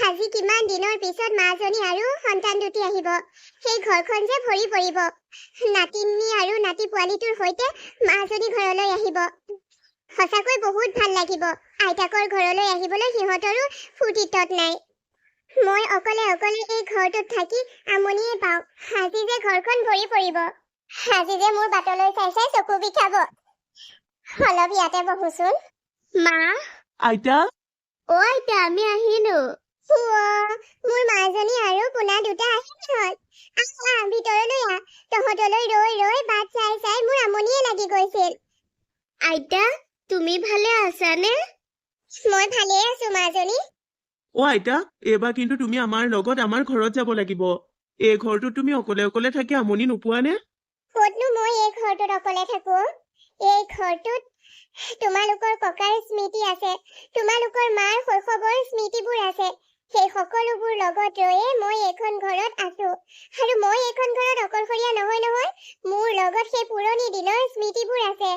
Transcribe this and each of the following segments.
আজি কিমান দিনৰ পিছত মাজনী আৰু সন্তান দুটি আহিব। সেই ঘৰখন যে ভৰি পৰিব। নাতিনী আৰু নাতি পোৱালিটোৰ সৈতে মাজনী ঘৰলৈ আহিব। সঁচাকৈ বহুত ভাল লাগিব। আইতাকৰ ঘৰলৈ আহিবলৈ সিহঁতৰো ফূৰ্তি তত নাই। মই অকলে অকলে এই ঘৰটোত থাকি আমনিয়ে পাওঁ। আজি যে ঘৰখন ভৰি পৰিব। আজি যে মোৰ বাটলৈ চাই চাই চকু বিষাব। অলপ ইয়াতে বহোচোন। মা। আইতা। অ আইতা, আমি আহিলো। মোৰ মাজনী আৰু পোনা দুটা আহিল। আহ আহ, ভিতৰলৈ আহ। তহঁতলৈ ৰৈ ৰৈ বাট চাই চাই মোৰ আমনিয়ে লাগি গৈছিল। আইতা, তুমি ভালে আছানে? মই ভালেই আছো মাজনী। অ আইতা, এইবাৰ কিন্তু তুমি আমাৰ লগত আমাৰ ঘৰত যাব লাগিব। এই ঘৰটোত তুমি অকলে অকলে থাকি আমনি নোপোৱা নে? ক'তনো মই এই ঘৰটোত অকলে থাকো? এই ঘৰটোত তোমালোকৰ ককাৰ স্মৃতি আছে, তোমালোকৰ মাৰ শৈশৱৰ স্মৃতিবোৰ আছে। সেই সকলোবোৰ লগত ৰৈয়ে মই এইখন ঘৰত আছো। আৰু মই এইখন ঘৰত অকলশৰীয়া নহয় নহয়, মোৰ লগত সেই পুৰণি দিনৰ স্মৃতিবোৰ আছে।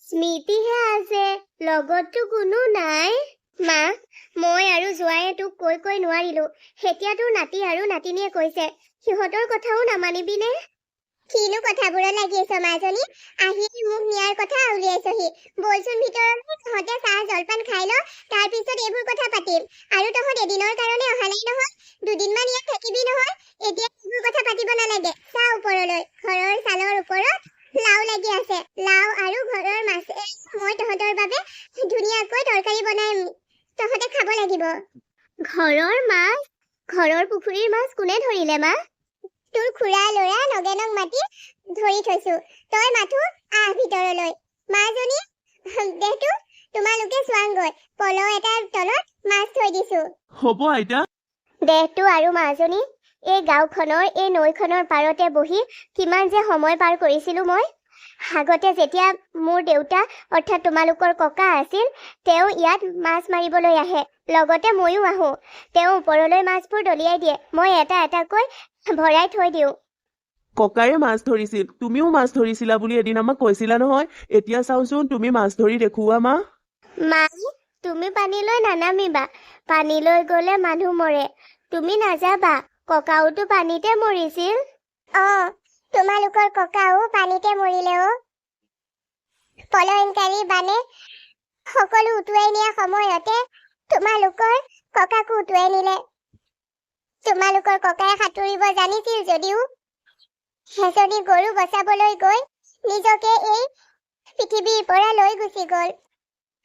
স্মৃতিহে আছে, লগততো কোনো নাই। মা, মই আৰু জোঁৱায়ে তোক কৈ কৈ নোৱাৰিলো। এতিয়া তোৰ নাতি আৰু নাতিনীয়ে কৈছে, সিহঁতৰ কথাও নামানিবিনে? কিনো কথাবোৰত লাগি আছ মাজনী? আহি মোক নিয়াৰ কথা উলিয়াইছহি। বলচোন ভিতৰলৈ, তহঁতে চাহ জলপান খাই ল, তাৰপিছত এইবোৰ কথা পাতিম। আৰু তহঁত এদিনৰ কাৰণে অহা নাই নহয়, দুদিনমান ইয়াত থাকিবি নহয়। এতিয়া এইবোৰ কথা পাতিব নালাগে। চা ওপৰলৈ, ঘৰৰ চালৰ ওপৰত লাও লাগি আছে। লাও আৰু ঘৰৰ মাছে মই তহঁতৰ বাবে ধুনীয়াকৈ তৰকাৰী বনাই তহঁতে খাব লাগিব। ঘৰৰ মাছ? ঘৰৰ পুখুৰীৰ মাছ কোনে ধৰিলে মা? তোৰ খুৰা ল'ৰা নগেনক মাতি ধৰি থৈছো। তই মাথো আহ ভিতৰলৈ। মাজনী, দেহটো তোমালোকে চোৱাংগৈ, পলহ এটাৰ তলত মাছ থৈ দিছো। হ'ব আইতা। দেহটো আৰু মাজনী, এই গাঁওখনৰ এই নৈখনৰ পাৰতে বহি কিমান যে সময় পাৰ কৰিছিলো মই। আগতে যেতিয়া মোৰ দেউতা অৰ্থাৎ তোমালোকৰ ককা আছিল, তেওঁ ইয়াত মাছ মাৰিবলৈ আহে, লগতে ময়ো আহোঁ। তেওঁ ওপৰলৈ মাছবোৰ দলিয়াই দিয়ে, মই এটা এটাকৈ ভৰাই থৈ দিওঁ। ককায়ে মাছ ধৰিছিল, তুমিও মাছ ধৰিছিলা বুলি এদিন আমাক কৈছিলা নহয়। এতিয়া চাওচোন, তুমি মাছ ধৰি দেখুওৱা মা। মা, তুমি পানীলৈ নানামিবা। পানীলৈ গলে মানুহ মৰে, তুমি নাযাবা। ককাওতো পানীতে মৰিছিল। অ, তোমালোকৰ ককাও পানীতে মৰিলে। অ, প্ৰলয়ংকাৰী বানে সকলো উটুৱাই নিয়া সময়তে তোমালোকৰ ককাকো উটুৱাই নিলে। তোমালোকৰ ককাই সাঁতুৰিব জানিছিল যদিও এজনী গৰু বচাবলৈ গৈ নিজকে এই পৃথিৱীৰ পৰা লৈ গুচি গ'ল।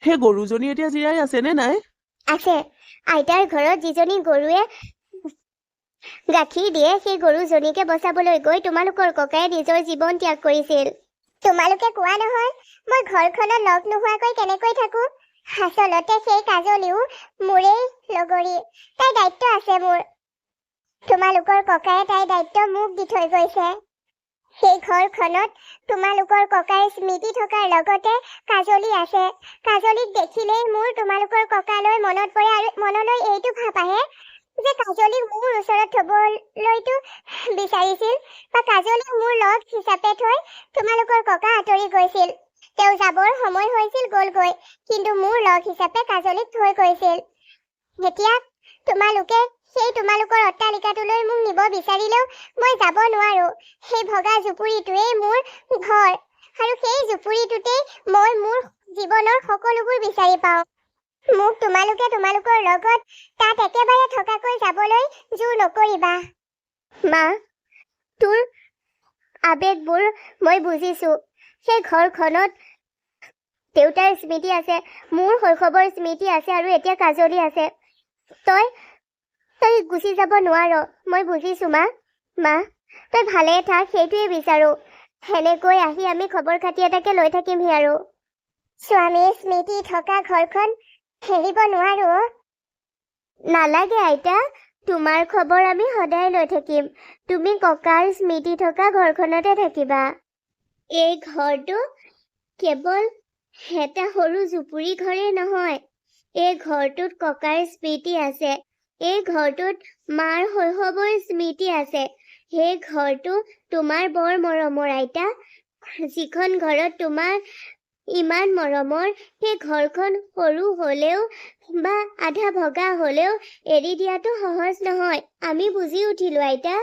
সেই গৰুজনী এতিয়া জীয়াই আছে নে নাই? আছে। আইতাৰ ঘৰত যিজনী গৰুৱে গাখীৰ দিয়ে, সেই গৰুজনীকে বচাবলৈ গৈ তোমালোকৰ ককায়ে নিজৰ জীৱন ত্যাগ কৰিছিল। তোমালোকে কোৱা নহয়, মই ঘৰখনত লগ নোহোৱাকৈ কেনেকৈ থাকো? আচলতে সেই কাজলীও মোৰেই লগৰী। তাইৰ দায়িত্ব আছে মোৰ। তোমালোকৰ ককায়ে তাইৰ দায়িত্ব মোক দি থৈ গৈছে। সেই ঘৰখনত তোমালোকৰ ককাৰ স্মৃতি থকাৰ লগতে কাজলী আছে। কাজলীক দেখিলেই মোৰ তোমালোকৰ ককালৈ মনত পৰে আৰু মনলৈ এইটো ভাৱ আহে যে কাজলীক মোৰ ওচৰত থবলৈতো বিচাৰিছিল বা কাজলীক মোৰ লগ হিচাপে থৈ তোমালোকৰ ককা আঁতৰি গৈছিল। তেওঁ যাবৰ সময় হৈছিল, গ'লগৈ, কিন্তু মোৰ লগ হিচাপে কাজলীক থৈ গৈছিল। এতিয়া তোমালোকে সেই তোমালোকৰ অট্টালিকাটোলৈ মোক নিব বিচাৰিলেও মই যাব নোৱাৰো। সেই ভগা জুপুৰিটোৱেই মোৰ ঘৰ আৰু সেই জুপুৰিটোতেই মই মোৰ জীৱনৰ সকলোবোৰ বিচাৰি পাওঁ। মোক তোমালোকে তোমালোকৰ লগত তাত একেবাৰে থকাকৈ যাবলৈ জোৰ নকৰিবা। মা, তোৰ আৱেগবোৰ মই বুজিছো। সেই ঘৰখনত দেউতাৰ স্মৃতি আছে, মোৰ শৈশৱৰ স্মৃতি আছে আৰু এতিয়া কাজলী আছে। তই তই গুচি যাব নোৱাৰ, মই বুজিছো মা। মা, তই ভালে থাক, সেইটোৱে বিচাৰো। সেনেকৈ আহি আমি খবৰ খাতি এটাকে লৈ থাকিমহি। আৰু স্বামীৰ স্মৃতি থকা ঘৰখন এৰিব নোৱাৰো অ'। নালাগে আইতা, তোমাৰ খবৰ আমি সদায় লৈ থাকিম। তুমি ককাৰ স্মৃতি থকা ঘৰখনতে থাকিবা। এই ঘৰটো কেৱল এটা সৰু জুপুৰি ঘৰেই নহয়, এই ঘৰটোত ককাৰ স্মৃতি আছে, এই ঘৰটোত মাৰ শৈশৱৰ স্মৃতি আছে। সেই ঘৰটো তোমাৰ বৰ মৰমৰ আইতা। যিখন ঘৰত তোমাৰ ইমান মৰমৰ, সেই ঘৰখন সৰু হলেও বা আধা ভগা হলেও এৰি দিয়াটো সহজ নহয়। আমি বুজি উঠিলো আইতা।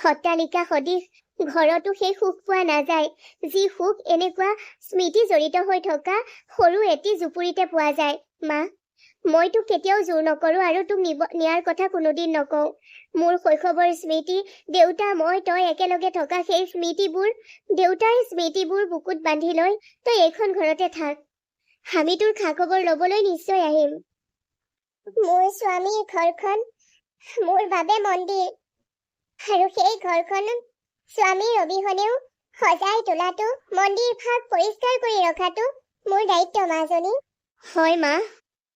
অট্টালিকা সদৃশ ঘৰতো সেই সুখ পোৱা নাযায়, যি সুখ এনেকুৱা স্মৃতি জড়িত হৈ থকা সৰু এটি জুপুৰিতে পোৱা যায়। মা, মই তোক কেতিয়াও জোৰ নকৰো আৰু তোক নিব নিয়াৰ কথা কোনোদিন নকওঁ। মোৰ শৈশৱৰ স্মৃতি, দেউতা, মই, তই একেলগে থকা সেই স্মৃতিবোৰ, দেউতাৰ স্মৃতিবোৰ বুকুত বান্ধি লৈ তই এইখন ঘৰতে থাক। আমি তোৰ খা খবৰ ল'বলৈ নিশ্চয় আহিম। মোৰ স্বামীৰ ঘৰখন মোৰ বাবে মন্দিৰ, আৰু সেই ঘৰখন স্বামীৰ অবিহনেও সজাই তোলাটো, মন্দিৰ ভাগ পৰিষ্কাৰ কৰি ৰখাটো মোৰ দায়িত্ব মাজনী। হয় মা।